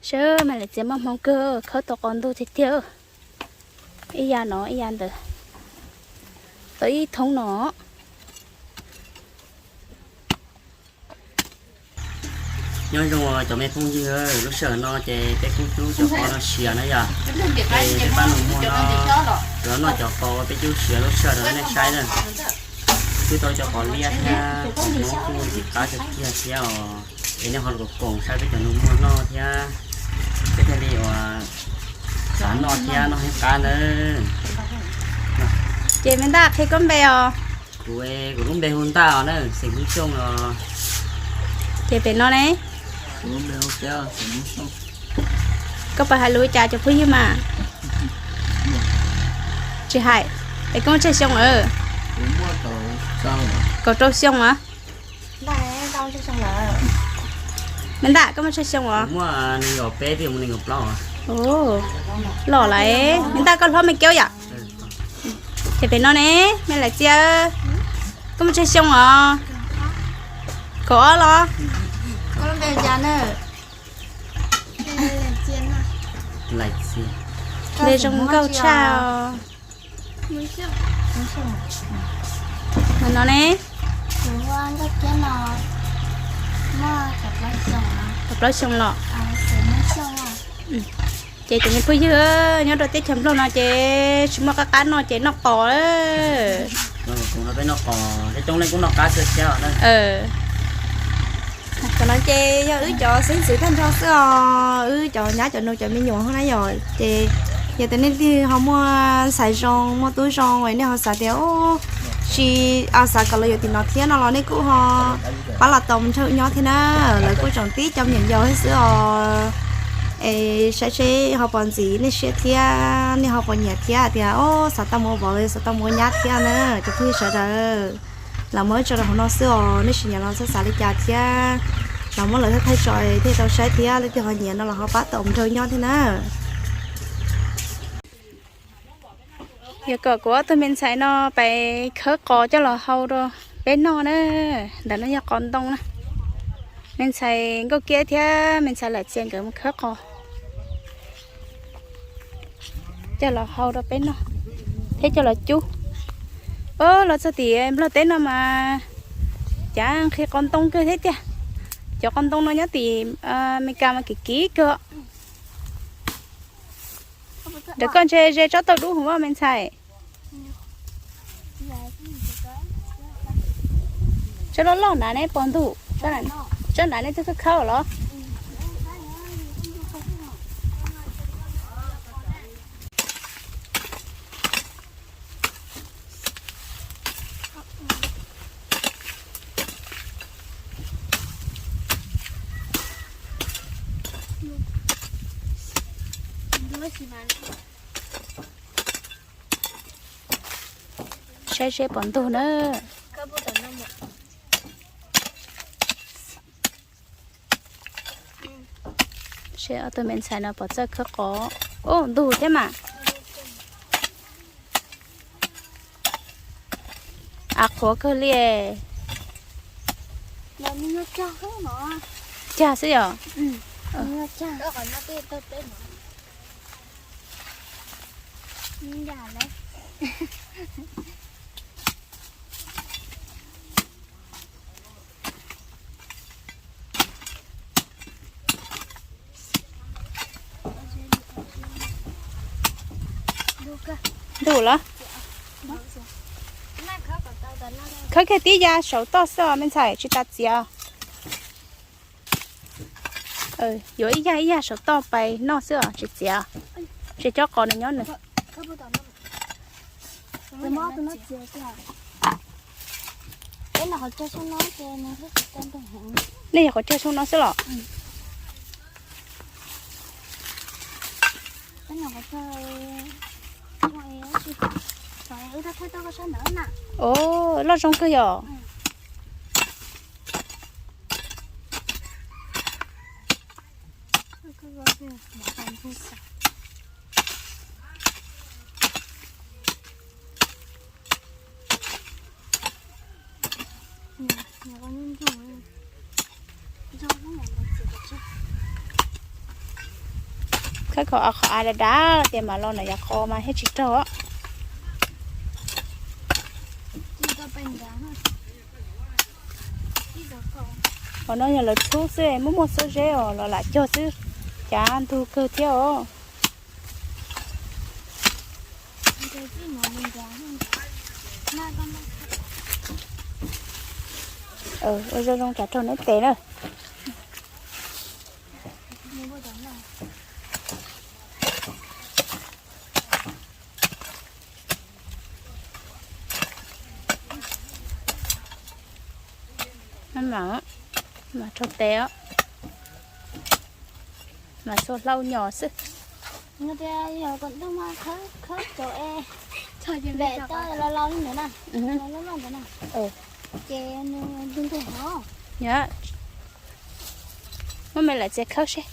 Seb, mas lam txias muaj hmoo kawg, khawb tau qos ntug tiag tiag. Ib yam no ib yam ntawd, tau ib thoob no. Nyob zoo cov me phooj ywg, lub sij hawm no ces peb kuj cub cov qos no siav na yom. Ces peb pab nus muag no, cov noj cov qos peb cub siav lub sij hawm no nej saib na. Cub tau cov qos liab thiab qos hmoob kuj ntxim qab kawg kiag thiab os. Es nej ho los koom saib peb cov nus muag noj thiab, peb thiaj li uas xav noj thiab noj heev qab nawb. Ces me Ntaj, qhia koj npe os. Kuv, kuv lub npe hu Ntaj os na, xeem Hmoob Xyooj os. Ces pem no ne? Koj puas hais lus cas cov phooj ywg mas? Tsis hais. Es koj muaj tsawg xyoo lawm? Kaum rau xyoo os. Me Ntaj, koj muaj tsawg xyoo os? Loj lawm. Me Ntaj, koj hlob Me Keub yom? Ces pem no ne, me Laim Txia, koj muaj tsawg xyoo os? Kaum ob los? Npe zoo nkauj tshaj os. Ntawm no ne? Kaum plaub xyoo los? Ces cov me phooj ywg, nyob rau teb chaws Nplog no ces tsis muaj qab qab noj ces noj qos. Peb noj qos, coob leej kuj noj qab xwb thiab. Cov no ces yog wb cov xeeb ntxwv tag nrho xwb os, wb cov nyab cov nus cov me nyuam na yom. Ces yog tias nej leej twg ho muaj ntxhais zoo muaj tub zoo es nej ho xav tias tsis, xav kom lawv yuav tim no thiab no los nej kuj ho pab los tos mus nrog wb nyob thiab na. Lawv kuj tseem tib cov me nyuam yaus thiab xwb os. Es saib seb ho puas ntxim nej siab thiab nej ho puas nyiam thiab tias xav tau mus ua vauv los xav tau mus ua nyab thiab na cov phooj ywg sawv daws. Los muab tso rau hauv no xwb os, nej sim nyiam los txhob xav li cas thiab. Los muab lawv thaij tso thiaj tau saib thiab, leej twg ho nyiam no los ho pab tos mus nrog nyob thiab na. Yog kom kuv ob tug me ntxhais no pais khawb qos coj los hau rau peb noj na. Ntawm no yog qos ntoo na. Me ntxhais Nkauj Kiab thiab me ntxhais Lam Txia nkawd mus khawb qos coj los hau rau peb noj thiab coj los cub. Los txog tim Nplog teb no mas cav nqhis qos ntoo kawg thiab tiag. Cov qos ntoo no nyob tim Amelikas mas kim kim kawg. Ntawm koj ntshe ze tsob tauj dub hwv me ntxhais. Tsob loj loj nrad ne pog ntug, tsob nrad ne twb khawb khawb los? Saib seb pom ntug na. Seb ob tug me ntxhais no pom txawj khawb qos. Ub, ntug thiab mas. Av qhuav kawg li. Cag xwb yom. Ntug los? Khawb kiag tib ya saum toj xwb os me ntxhais, tsis tas txiav. Yuav ib yag ib yag saum toj pais noj xwb os, tsis txiav. Tsis cob qos nws nyob nws. Nej yog qhov chaw xyoob no xwb los? Os, loj zoo kawg yom. Qhov av dav dav tias mam los no yog qos mas thiaj tsis raug. Qhov no yog lawv txhub xwb, muaj muaj xuab zeb os los lam cog xwb, cav ntug kawg thiab os. Ua zoo zoo tsam raug neb tes na. Mas raug tes os, mas xuas hlau nyom xwb. Yog kom ntoo mas khawb cov es npem tau los laus li ntawd na, los loj loj ntawd na, ces nws ntug ntug hov. Muab me lam txiav khawb seb.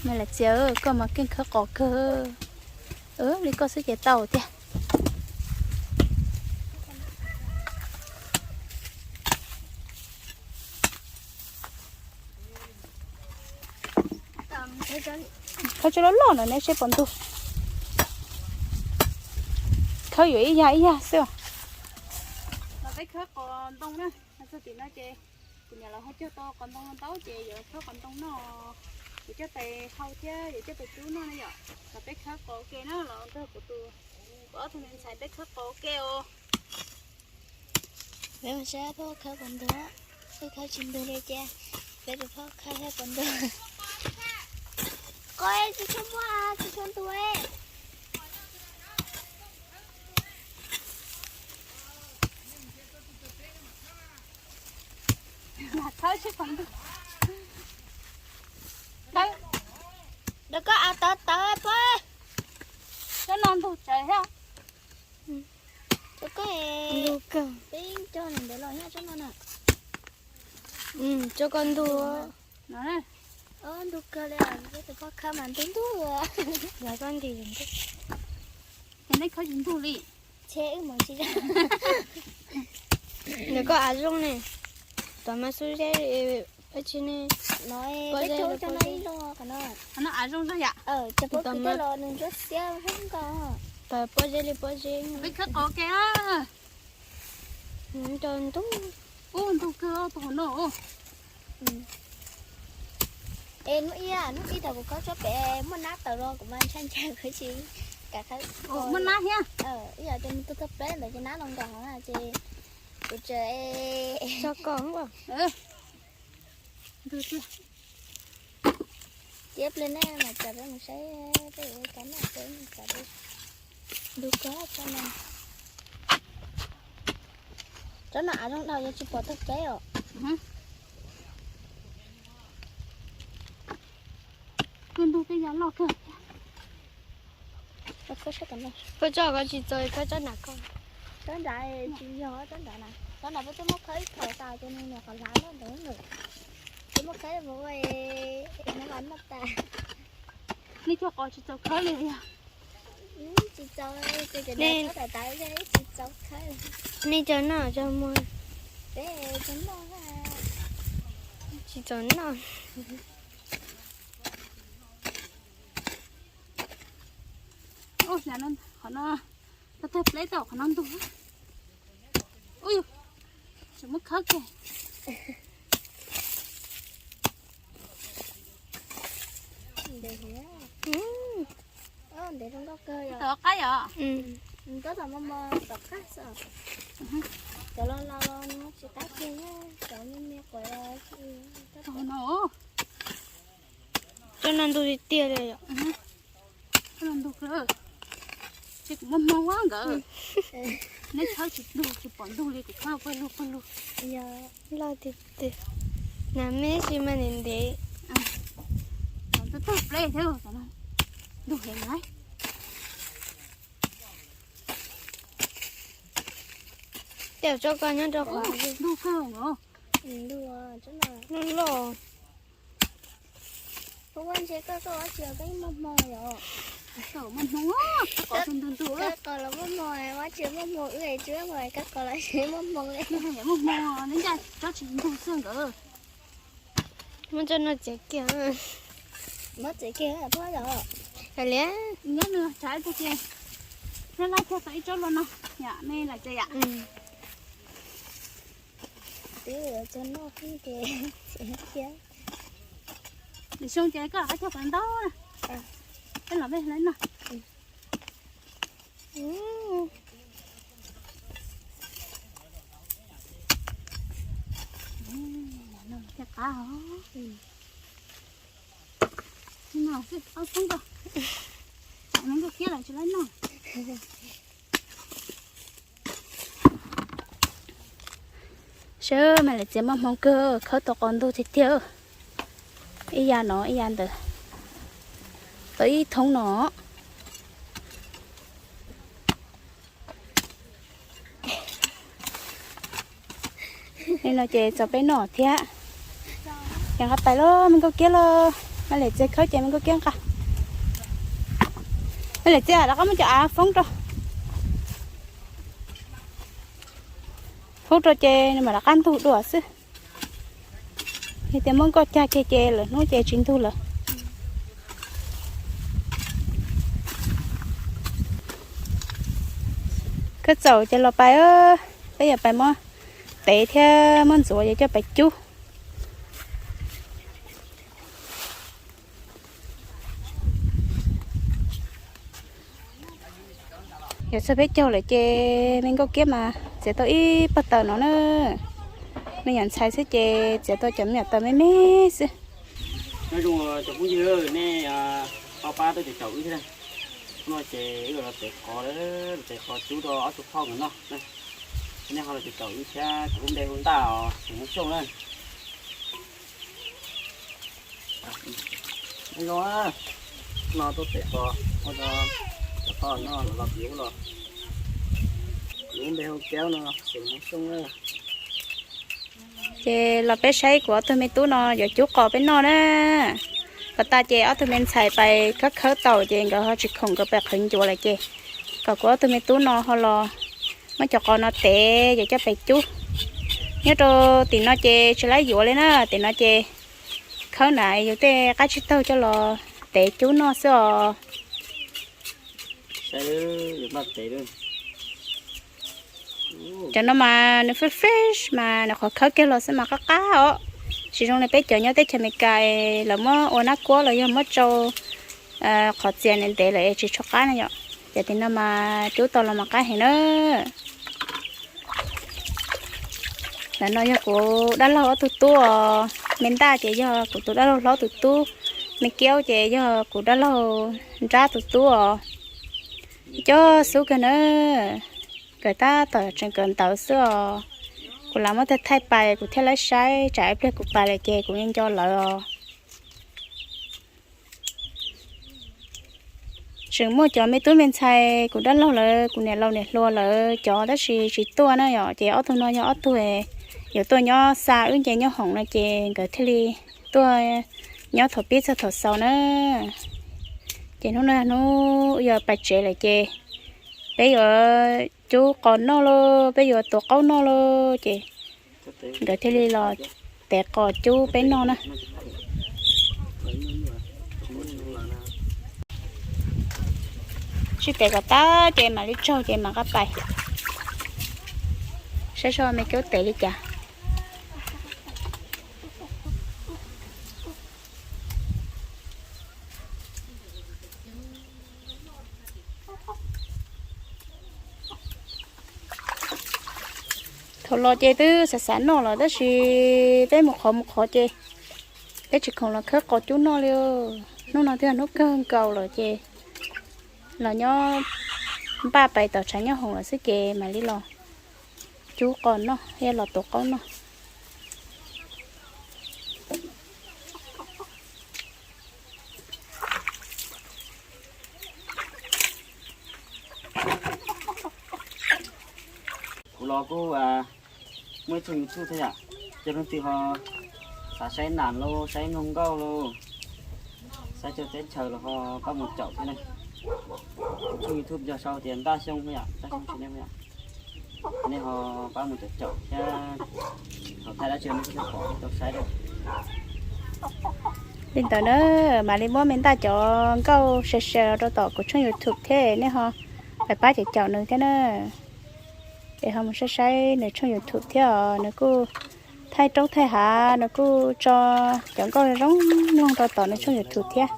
Me lam txiav, koj mas keej khawb qos kawg. Li koj xwb ces tau tiag. Khawb tsis loj loj no neb seb puas ntug. Khawb yuav ib yag ib yag xwb. Los peb khawb qos ntoo na, txog tim no ces kuv niam lawv ho cog tau qos ntoo ntau ces yuav khawb qos ntoo noj, yuav coj pais hau thiab yuav coj pais rub noj na yom. Los peb khawb qos ua ke na, los nrog kuv tus, kuv ob tug me ntxhais peb khawb qos ua ke os. Peb mus saib phauj khawb puas ntug, phauj khawb tsis ntug li ces peb tus phauj khawb thiab puas ntug. Qos tsis tshua muaj, tsis tshua ntug. Khawb seb puas ntug. Rau koj av tawv tawv pab. Tsob no ntug tsawv thiab. Rau koj, peb cog ntawd los thiab tsob no na. Rau koj ntug. Ntug kawg li, peb tus phauj khawb mas ntug ntug. Yog koj nti, ces nej khawb tsis ntug li. Ces wb mus tsis zoo. Ntawm koj av zoo ne, tom mas xub zeb, ua tsi ne. No, peb cog cov no ib lo qhov no. Qhov no av zoo zoo yom. Cov pob kws coj los nws ntsuab xiab zoo nkauj. Tawm pob zeb li pob zeb. Peb khawb qos ke. Rau ntug. Ub, ntug kawg tus hauv no. Es hnub ib, hnub ib thaum kuv khawb tsob pem muaj nab tawm los kuv mas ntshai ntshai kuv tsis kam khawb. Muaj nab thiab. Ib yam tias nws tuag tuag pleb ntawd ces nab los nkaus hauv na ces kuv tseem tso kos. Ntug tiag. Ciab pliag nej mam txawm peb mus saib peb ua cas noj peb mus txawm peb. Ntug kawg tsob no. Tsob no av zoo dhau yog tsis pom taug kev os. Ntug tej yam loj kawg. Koj tso koj tsis txaus, koj tsob nram koj. Tsob nram tsis yog tsob nram na, tsob nram peb twb muab khawb ib thaum tas ces nws nyuam qhuav hlav loj ntawd lawm. Twb muab khawb mus ua no mas noj tas. Nej cog qos tsis txaus khawb li yog? Tsis txaus, tsob tas tas tsis txaus khawb. Nej cog noj cog muag? Peb cog noj. Tsis txaus noj. Qhov no tawg pleb tau qhov no ntug. Ub, tseem muab khawb kiag. Ntev zoo nkauj kawg yom. Tom qab yom. Nws tab tom mos mos tom qab xwb. Cov laus laus los nws tsis qab kiag, cov me me quav los tsis. Cov no ntug tiag tiag li yom. Cov no ntug kawg. Ces kuv muaj hmoo ua nkawd. Neb khawb tsis ntug, tsis pom ntug li, kuv khawb pawg lug pawg lug. Loj tiag tiag. Nas me ntsis mas ntev ntev. Tawg pleb thiab, ntug heev na. Tej tsob koj nyob rau qhov ntug kawg os. Loj loj. Koj ua ntshe koj, koj ua tsis yog koj ib muaj hmo yom. Koj ua ntug ntug, koj qos los muaj hmo, ua tsis muaj hmo, wb tsis muaj hmo, koj qos los tsis muaj hmo li. Muaj hmo, neb ncaj tsob tsis ntug xwb nkawd. Muab tsob no txiav kiag. Muab txiav kiag pob yom. Hais li, nyob nws tshav ib tag ces neb laib kiag tau ib tsob luaj no yom, nej lam txiav yom. Twb yuav txog noj xwb ces txiav kiag. Lwm xyoo ces koj lam qab cog pas ntaub na. Peb los peb hlawv noj. Thiaj qab os. Xwb, ob xoob koj, tsam me nkauj kiab lawm tsis laib noj. Seb mas lawv txiav muaj hmoo kawg, khawb tau qos ntug tiag tiag. Ib yam no ib yam ntawd, tau ib thoob no. Li no ces txaus peb noj thiab. Ces nqa pais lauj, me nkauj kiab lauj. Maj lem txiav khawb ces me nkauj kiab nqa. Maj lem txiav rov qab muab cov av foob rau. Foob rau ces mam rov qab ntug dua xwb. Yog tias muab nkoj cag kiag ces lwm hnub ces tsis ntug lawm. Khawb txaus ces los pais, peb yuav pais muab tev thiab muab ntxuav ces coj pais cub. Yuav txog peb caug lawm ces me nkauj kiab mas txiav tau ib pawg taws no na. Me nyuam ntxhais xwb ces txiav tau cov me nyuam taws me me xwb. Nyob zoo cov phooj ywg, nej ho pab tuaj caum wb thiab. No ces wb los tev qos, los tev qos cub rau ob tug phauj nkawd noj. Nej ho los caum wb thiab, kuv lub npe hu Ntaj os, xeem Hmoob Xyooj na. Nyob zoo, no tuaj tev qos ua rau cov phauj noj los los kuv los. Kuv lub npe hu Keub no, xeem Hmoob Xyooj na. Ces los peb saib kuv ob tug me tub no yuav cub qos peb noj na. Kom tas ces ob tug me ntxhais pais khawb khawb tau ces nkawd ho tsis khoom, nkawd pais qhwv ncuav lawm ces kom kuv ob tug me tub no ho los muab cov qos no tev yuav coj pais cub. Nyob rau tim no ces tsis laib yuav li na, tim no ces khawb na yus tej qab tsib taug coj los tev cub noj xwb os. Cov no mas nws fresh fresh mas nws qhov khawb kiag los xwb mas qab qab os. Tsis zoo li peb cov nyob teb chaws Amelikas lawv muab ua nab kuab los yog muab tsau qhov txias ntev ntev lawm es tsis tshua qab na yom. Cov tim no mas cub tau los mas qab heev na. Ntawm no yog kuv dab laug ob tug tub os. Me Ntaj ces yog kuv tus dab laug hlob tus tub, me Kiaub ces yog kuv dab laug nrab tus tub os. Cov xub kawg na, nkawd tab tom tseem kawm ntawv xwb os. Kuv lam muab thaij thaij pais kuv thiaj laib saib, tsam ib pliag kuv pais lawm ces kuv yeej nco lawv os. Tseem muaj cov me tub me ntxhais kuv dab laug lawv, kuv niam laus niam hluas lawv cov tab sis tsis tuaj na yom, ces ob tug no yog ob tug yuav tuaj nyob xa wb nce nyob hoom no ces nkawd thiaj li tuaj nyob thaum pib txog thaum xaus na. Ces hnub no hnub yuav pais tsev lawm ces peb yuav cub qos noj lauj, peb yuav tuav qaub noj lauj ces nkawd thiaj li los tev qos cub peb noj na. Sib tev kom tag ces mam li tsaug ces mam nqa pais. Saib seb me Kiaub tev li cas. Thaum los ces twb xav xav noj los tab sis peb mus qhov mus qhov ces peb tsis khoom los khawb qos cub noj li. Hnub no twb yog hnub kawg nkaus lawm ces los nyob npaj pais tom tshav nyob hoom lawm xwb ces mam li los cub qos noj thiab los tuav qaub noj. Kuv los kuj muaj ib tug YouTube thiab yom. Cov leej twg ho xav saib nas los saib mloog nkauj los saib cov teb chaws los ho pab mus caum thiab na. Tshooj YouTube yog sau tias Ntaj Xyooj yom, Ntaj Xyooj Channel yom. Nej ho pab mus caum caum thiab, thaum thaij dab tsi nej kuj tau pom tau saib. Li ntawd na, mam li muab Me Ntaj cov nkauj share share rau tom kuv tshooj YouTube thiab nej ho pab caum caum nws thiab na. Es ho mus saib saib nws tshooj YouTube thiab os, nws kuj thaij roob thaij hav, nws kuj tso cov nkauj zoo mloog rau tom nws tshooj YouTube thiab.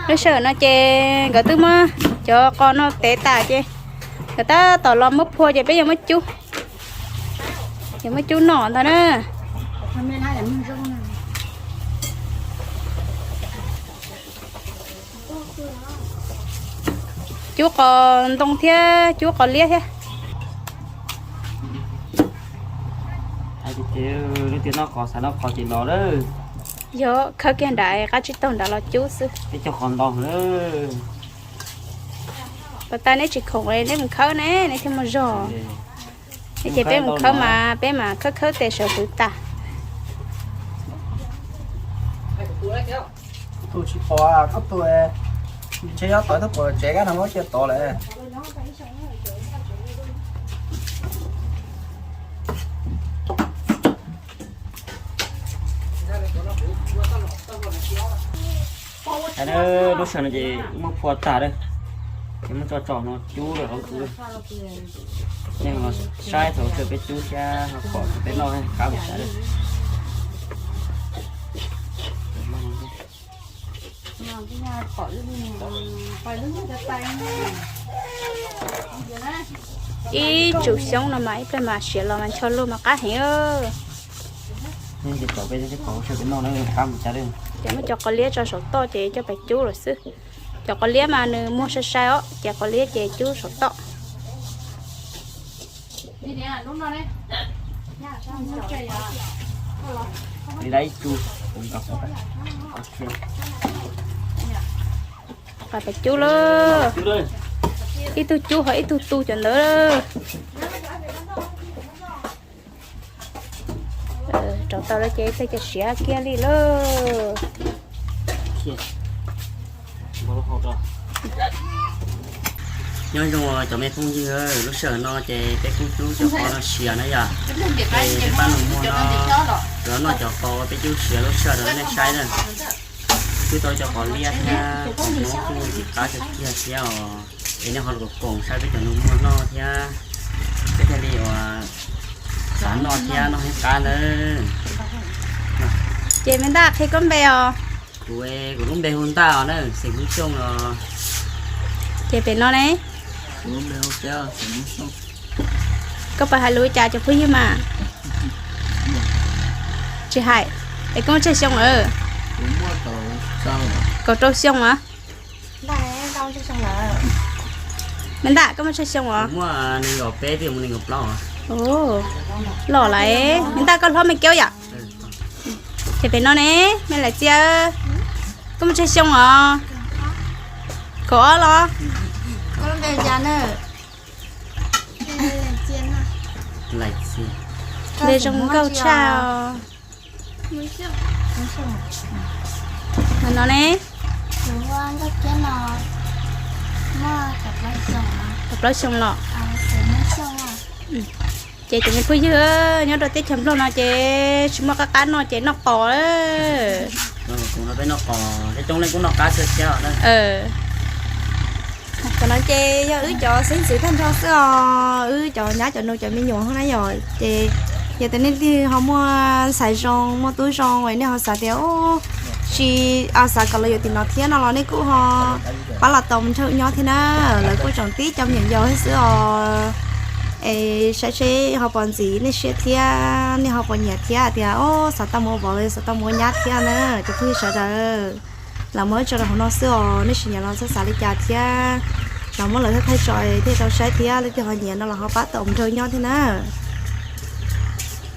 Lub sij hawm no ces nkawd twb muab cov qos no tev tas ces nkawd tab tom los muab phua ces peb yuav muab cub, yuav muab cub noj ntag na. Cub qos ntoo thiab cub qos liab thiab. Lub tias noj qos xav noj qos ces los lawm. Yog khawb kiag nrad qab tsib taug nrad los cub xwb. Peb cog qos ntoo lawm. Pas tas neb tsis khoom li neb mus khawb ne, neb thiaj muaj zog. Ces peb mus khawb mas peb mas khawb khawb tes sawv hwv tas. Tus tsis pom koj tus, ntshe nyob tod tab tom tsev kab no muab cia tod lawm. Lub sij hawm no ces muab phua tag lawm, ces muab tso tso no cub rau hauv cub. Nej ho saib thaum peb cub thiab ho pom thaum peb noj qab mus saib lawm. Ib tsum xyoob no mas ib pliag mas siav los mas ncho luaj mas qab heev. Ces muab cov qos liab tso saum toj ces coj pais cub lawm xwb. Cov qos liab mas nws muag sai sai os, ces qos liab ces cub saum toj. Li da ib tsu. Pais cub lawm. Ib tug cub ho ib tug tu cov ntawd. Rauv tau lawm ces tej cov siav kiag li lawm. Nyob zoo cov me phooj ywg, lub sij hawm no ces peb kuj cub cov qos no siav na yom. Ces peb pab nus muag no, lawv noj cov qos peb cub siav lub sij hawm no nej saib na. Cub tau cov qos liab thiab qos hmoob kuj tsis qab kawg kiag thiab os. Es nej ho los koom saib peb cov nus muag noj thiab, peb thiaj li uas xav noj thiab noj heev qab nawb. Ces me ntaj qhia koj npe os. Kuv, kuv lub npe hu Ntaj os na, xeem Hmoob Xyooj os. Ces pem no ne? Koj puas hais lus cas cov phooj ywg mas? Tsis hais. Es koj muaj tsawg xyoo lawm? Kaum rau xyoo os. Me ntaj, koj muaj tsawg xyoo os? Loj lawm. Me ntaj, koj hlob me Kiaub yom? Ces pem no ne, me Lais Txia, koj muaj tsawg xyoo os? Kaum ob los? Npe zoo nkauj tshaj os. No ne? Kaum plaub xyoo los? Ces cov me phooj ywg, nyob rau teb chaws Nplog no ces tsis muaj qab qab noj ces noj qos. Cov no ces yog wb cov xeeb ntxwv tag nrho xwb os, wb cov nyab cov nus cov me nyuam hos na yom. Ces yog tias nej leej twg ho muaj ntxhais zoo muaj tub zoo es nej ho xav tias tsis, xav kom los yuav tim no thiab no los nej kuj ho pab los tau mus nrog wb nyob thiab na. Lawv kuj tseem tib cov me nyuam yaus thiab xwb os. Es saib seb ho puas ntxim nej siab thiab nej ho puas nyiam thiab tias xav tau mus ua vauv los xav tau mus ua nyab thiab na. Cov phooj ywg sawv daws, los muab tso rau hauv no xwb os, nej sim nyiam los txhob xav li cas thiab, los muab lawv thaij thaij tso thiaj tau saib thiab leej twg ho nyiam no los ho pab tau mus nrog nyob thiab na.